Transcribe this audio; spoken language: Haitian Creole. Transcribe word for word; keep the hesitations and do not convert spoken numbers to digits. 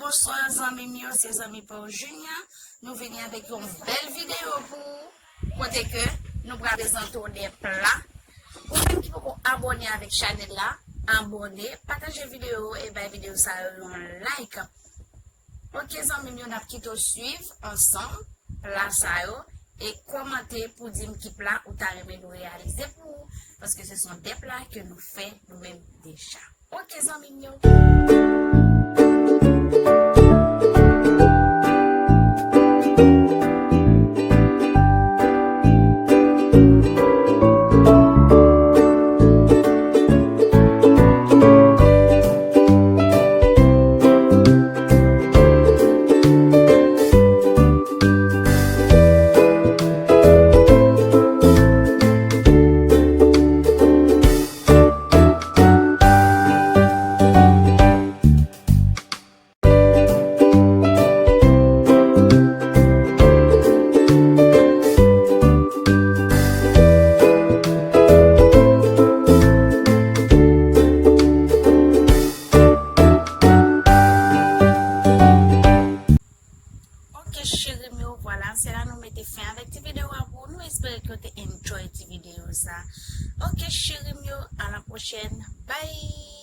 Bonswa zanmi m yo, se zanmi pa w Junior. Nou vini avèk yon bèl videyo pou ou, kote ke nou pral prezante w de pla. Ou menm ki poko abòne avèk chanèl la, abòne, pataje videyo e bay videyo sa yo yon like. Ok zanmi m yo, n ap kite w swiv ansanm pla sa yo e kòmante pou di m ki pla ou ta renmen nou reyalize pou ou, paske se son de pla ke nou fè nou menm deja. Ok zanmi m yo. Ok cheri m yo, vwala, se la nou mete fen avèk ti videyo a pou nou. Espere ke w te enjoy ti videyo sa. Ok cheri m yo, a la pwochèn. Bye.